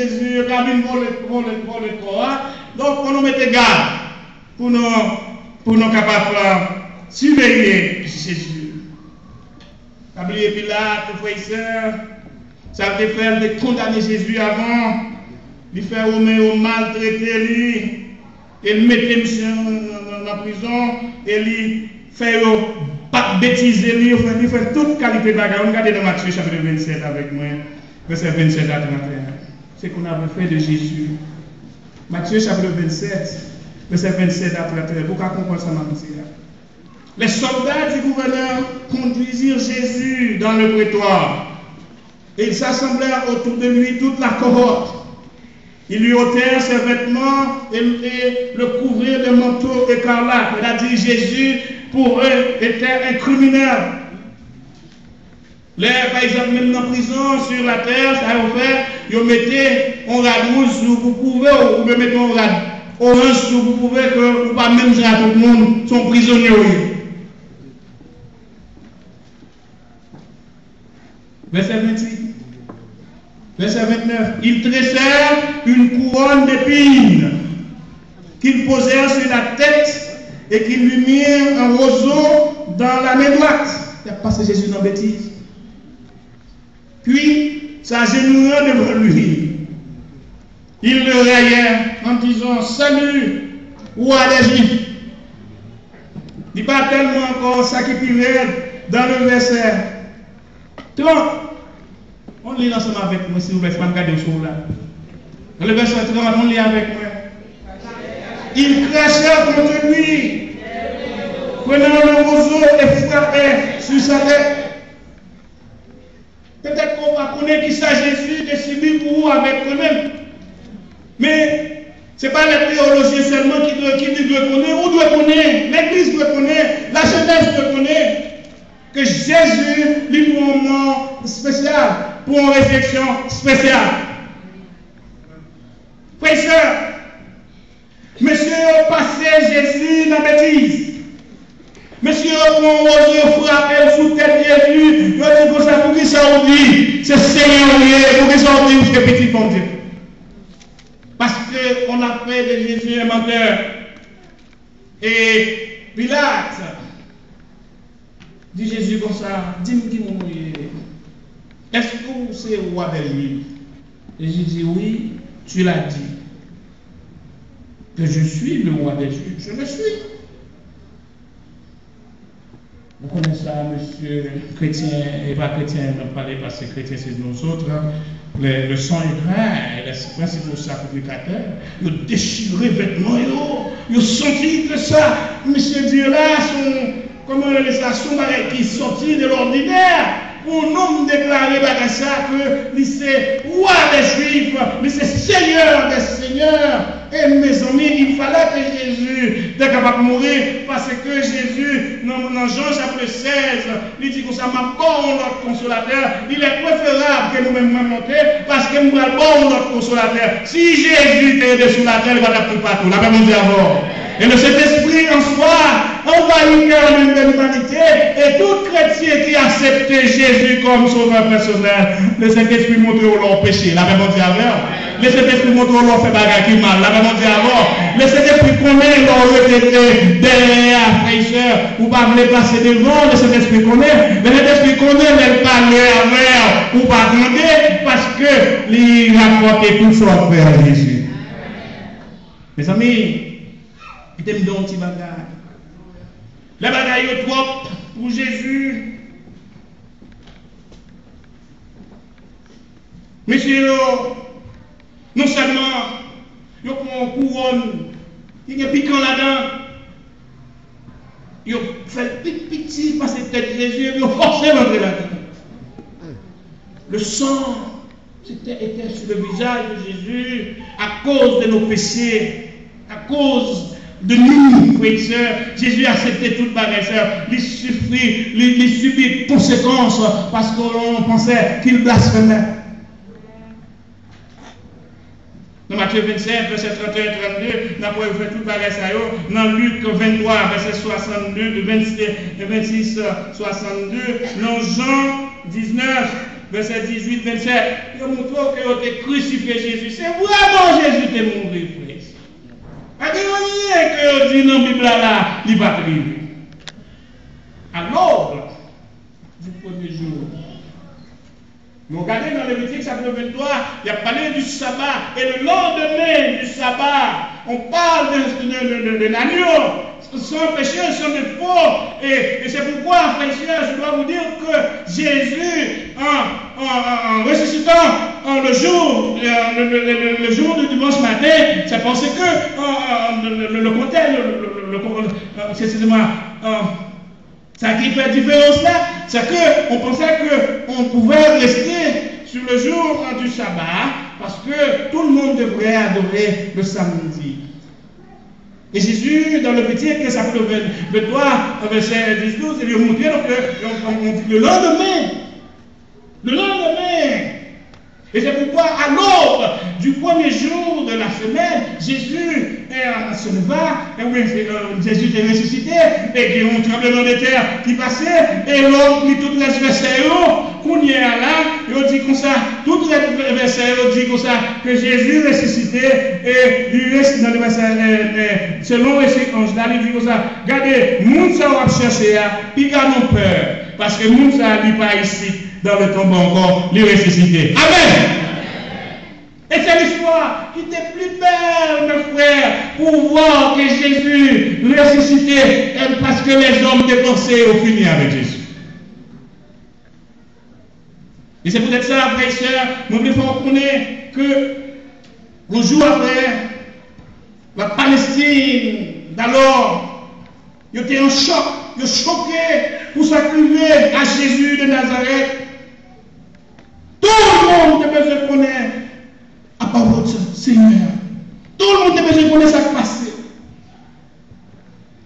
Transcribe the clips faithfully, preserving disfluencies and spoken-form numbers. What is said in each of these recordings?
Jezi, yo ka vin vòlè, vòlè, vòlè kò a. Donk, fò nou mete gad pou nou, pou nou kapab, euh, siveye Jezi. Pa bliye Pilat, frè e sè, sa l te fè, l te kondane Jezi avan. Li fè Women yo maltrete li. E l mete misye nan, nan, nan, nan prizon, e li fè yo bat, betize li, yo fè, li fè tout kalite bagay. Ann gade nan Matye chapit vennsèt avèk mwen, vèsè vennsèt a trannteyen. Ce qu'on avait fait de Jésus. Matthieu chapitre vingt-sept, verset vingt-sept à trente et un. Pou w ka konprann sa m ap di a. Les soldats du gouverneur conduisirent Jésus dans le prétoire. Et il s'assembla autour de lui toute la cohorte. Ils lui ôtèrent ses vêtements et, et le couvrirent de manteaux écarlates. C'est-à-dire, Jésus, pour eux, était un criminel. Lè, pa egzanp, menm nan prizon, sur la terre, sa yo fè, yo mete yon rad wouj sou ou pou pwouve w, oubyen mete yon rad oranj sou ou pou pwouve ke ou pa menm jan ak tout moun, se yon prizonye w ye. Verset vingt-huit. Verset vingt-neuf. Ils tressèrent une couronne d'épines qu'ils posèrent sur la tête et qu'ils lui mirent un roseau dans la main droite. Y ap pase Jezi nan betiz. Puis, s'agenouillant devant lui, ils le raillaient en disant, Salut, roi des Juifs. Li pa tèlman ankò sa ki pi rèd dans le verset trente. Ann li l ansanm avèk mwen, silvouplè, se pa m gade w sou w la. Dans le verset trente, ann li avèk mwen. Ils crachèrent contre lui, prenant le roseau et frappaient sur sa tête. Petèt ke w pa konnen kisa Jezi te sibi pou ou avèk mwen menm. Men, se pa lè teyolojyen sèlman ki dwe, ki dwe konnen, ou dwe konnen, legliz dwe konnen, lajenès dwe konnen ke Jezi, li pou yon mò espesyal, pou yon rezirèksyon espesyal. Frè e sè, mesye yo pase Jezi nan betiz. Mesye yo pran wozo, yo frape l sou tèt Jezi. Yo di konsa, poukisa w di se Senyè w ye? Poukisa w di w se Pitit Bondye? Parce qu'on a fait de Jésus un menteur. Et Pilate di Jezi konsa, di m ki moun ou ye. Èske ou se wa dè Jwif? Jezi di, wi, tu l'as dit que je suis le roi des Juifs. Je le suis. Ou konnen sa, mesye, kretyen, e pa kretyen m ap pale, paske kretyen se nous autres, le, le sang est vrai, les principaux sacrificateurs, yo dechire vètman yo, yo santi ke sa, mesye di la, se yon, kòman yo rele sa, se yon bagay ki sòti de lòdinè, pou yon nonm deklare bagay sa, ke li se wa dè Jwif, li se Senyè dè senyè. E mezanmi, il fallait que Jésus te kapab mouri, paske Jezi, nan, nan Jan chapit sèz, li di konsa, m ap ba w yon lòt konsolatè, il est préférable que nou menm mwen monte, paske m pral ba w yon lòt konsolatè. Si Jezi te rete sou latè, li pa t ap toupatou. Lapè Bondye avè w. Et le Saint-Esprit en soi envahit cœur de l'humanité, et tout chrétien qui accepte Jésus comme sauveur personnel, le Saint-Esprit montre w lè w peche. Lapè Bondye avè w. Lesentespri montre w lè w fè bagay ki mal. Lapè Bondye avè w. Lesentespri konnen lè w rete dèyè a, frè e sè, ou pa vle pase devan. Lesentespri konnen. Lesentespri konnen lè l pale avè w, ou pa tande, paske li rapòte tou sa w ap fè a Jezi. Mezanmi, kite m di w yon ti bagay. Lè bagay yo twòp pou Jezi, mesye yo, non sèlman yo pran yon kouwòn ki gen pikan ladan, yo fè l pi piti pase tèt Jezi, epi yo fòse l antre ladan. Le sang, c'était, était sur le visage de Jésus à cause de nos péchés, à cause de nous, frè e sè. Jezi aksepte tout bagay sa. Li sifri, li, li sibi konsekans paske yon pansè ki l blasfemè. Nan Matye vennsèt, vèsè trannteyen, trannde, n ap wè yo fè tout bagay sa yo. Nan Lik venntwa, vèsè swasannde, vennsis, swasannde. Nan Jan diznèf, vèsè dizuit, vennsèt, yo montre w ke yo te krisifye Jezi. Se vrèman Jezi te mouri, frè e sè. Pa gen anyen ke yo di nan Bib la, la, li pa t rive. À l'aube du premier jour. Nou gade nan Levitik chapitre vingt-trois, y ap pale du sabbat. Et le lendemain du sabbat, on parle de, de, de, de, de l'agneau, sans péché, sans défaut. Et, et c'est pourquoi, frères et sœurs, je dois vous dire que Jésus, en, en, en, en ressuscitant, en, le jour, euh, le, le, le, le jour de dimanche matin, c'est parce que, en, en, le, le, le, le contexte, le, le, le, le, le, euh, excusez-moi, euh, Sa ki fè diferans la, c'est que on pensait que on pouvait rester sur le jour du sabbat parce que tout le monde devrait adorer le samedi. Et Jésus, dans Levitik chapitre vingt, vingt-trois, verset dix, douze, il nous montre donc que, on, on, on dit le lendemain, le lendemain, Et c'est pourquoi, à l'aube du premier jour de la semaine, Jésus euh, se leva, et oui, euh, Jésus est ressuscité, et il y a un tremblement de terre qui passait, et l'homme, li tout rès vèsè yo, kounye a la, yo di konsa, tout rès vèsè yo di konsa, que Jésus ressuscité, et li resi nan vèsè, euh, euh, selon vèsè anj la, li di konsa, gade, moun sa w ap chèche a, piga nou pè, paske moun sa li pa isit dans le tombeau encore, li resisite. Amen. Et c'est l'histoire qui était plus belle, mes frères, pour voir que Jésus ressuscité, euh, parce que les hommes étaient pensés au fini avec Jésus. E se poutèt sa, frè e sè, mwen vle fè w konnen ke yon jou apre, la Palestine d'alors, yo te an chòk, yo choke pou sa k rive a Jezi de Nazarèt. Tout le monde te bezwen konnen a pawòl sa, Senyè. Tout le monde te bezwen konnen sa k pase.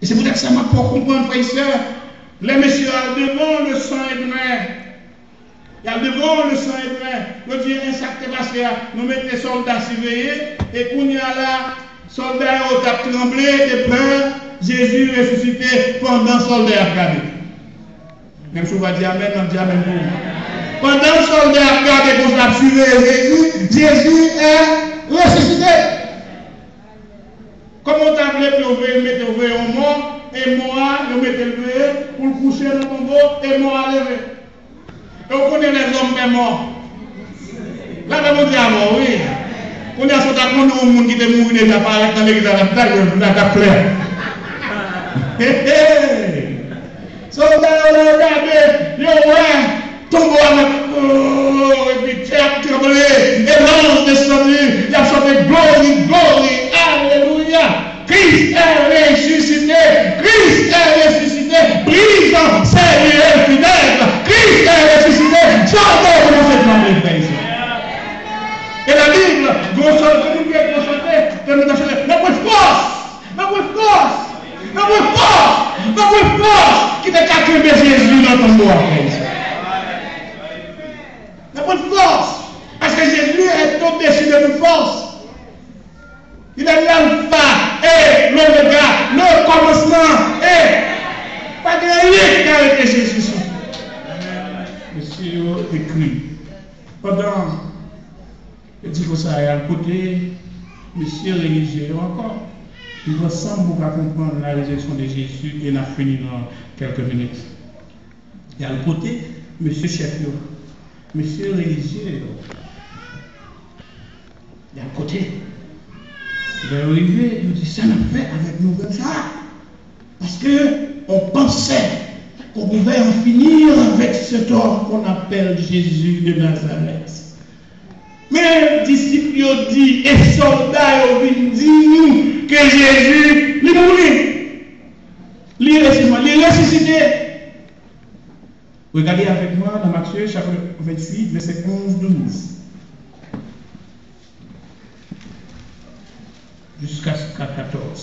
E se poutèt sa m ap fè w konprann, frè e sè, lè mesye al devan le Sanedren, y al devan le Sanedren, yo di, e sa k te pase a, nou mete sòlda siveye, e kounye a la, sòlda yo t ap tranble de pè, Jezi resisite pandan sòlda yo ap gade. Menm si w pa di amèn, m ap di amèn pou ou. Pandan sòlda yo ap gade konsa, ap siveye Jezi, Jezi è resisite. Kòman w ta vle pou yo voye, mete, voye yon mò, e mò a, yo mete l veye, pou l kouche nan tonbo, e mò a leve? E w konnen lèzòm pè mò. Lapè Bondye avè w, wi. Kounye a, si w ta konnen yon moun ki te mouri deja parèt nan legliz la, l ap, l ap, l ap klè. He, he. Sòlda yo la, yo gade, yo wè tonbo a, oh, epi tè ap tranble, e lanj desann li, y ap chante, glori, glori, alelouya. Christ est ressuscité, Christ est ressuscité, brise ses liens funèbres, Christ est ressuscité, chante pou nou se tranble, frè e sè. E la Bib, gwo chante, moun ki gwo chante, ke nou ta chante, nan pwen fòs, nan pwen fòs, nan pwen fòs, nan pwen fòs, ki te ka kenbe Jezi nan tonbo a, frè e sè. Nan pwen fòs, paske Jezi est au-dessus de toute force. Il est l'alpha et l'oméga, le commencement et pa gen anyen ki ka rete Jezi sou. Mesye yo ekri. Pandan yo di konsa, y al kote mesye relijye yo ankò. Viv ansanm pou w ka konprann la résurrection de Jésus e n ap fini nan kèlke minit. Y al kote mesye chèf yo, mesye relijye yo. Y al kote. Lè yo rive, yo di, sa n ap fè avèk nouvèl sa a? Paske on pensait qu'on pouvait en finir avec cet homme qu'on appelle Jésus de Nazareth. Men disip yo di, e sòlda yo vin di nou ke Jezi, li mouri. Li, eskize mwen, li resisite. Regade avèk mwen nan Matye, chapitre vingt-huit, verset onze, douze. Jusqu'à katòz.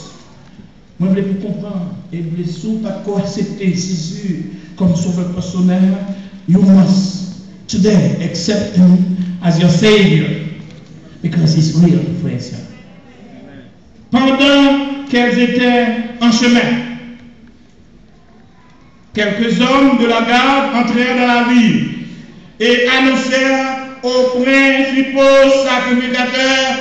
Mwen vle pou konprann, e vle si w pa t ko aksepte Jezi kòm sovè pèsonèl, you must today accept him as your savior, because he's real, frè e sè. Pendant qu'elles étaient en chemin, quelques hommes de la garde entrèrent dans la ville et annonceur au principal sacrificateur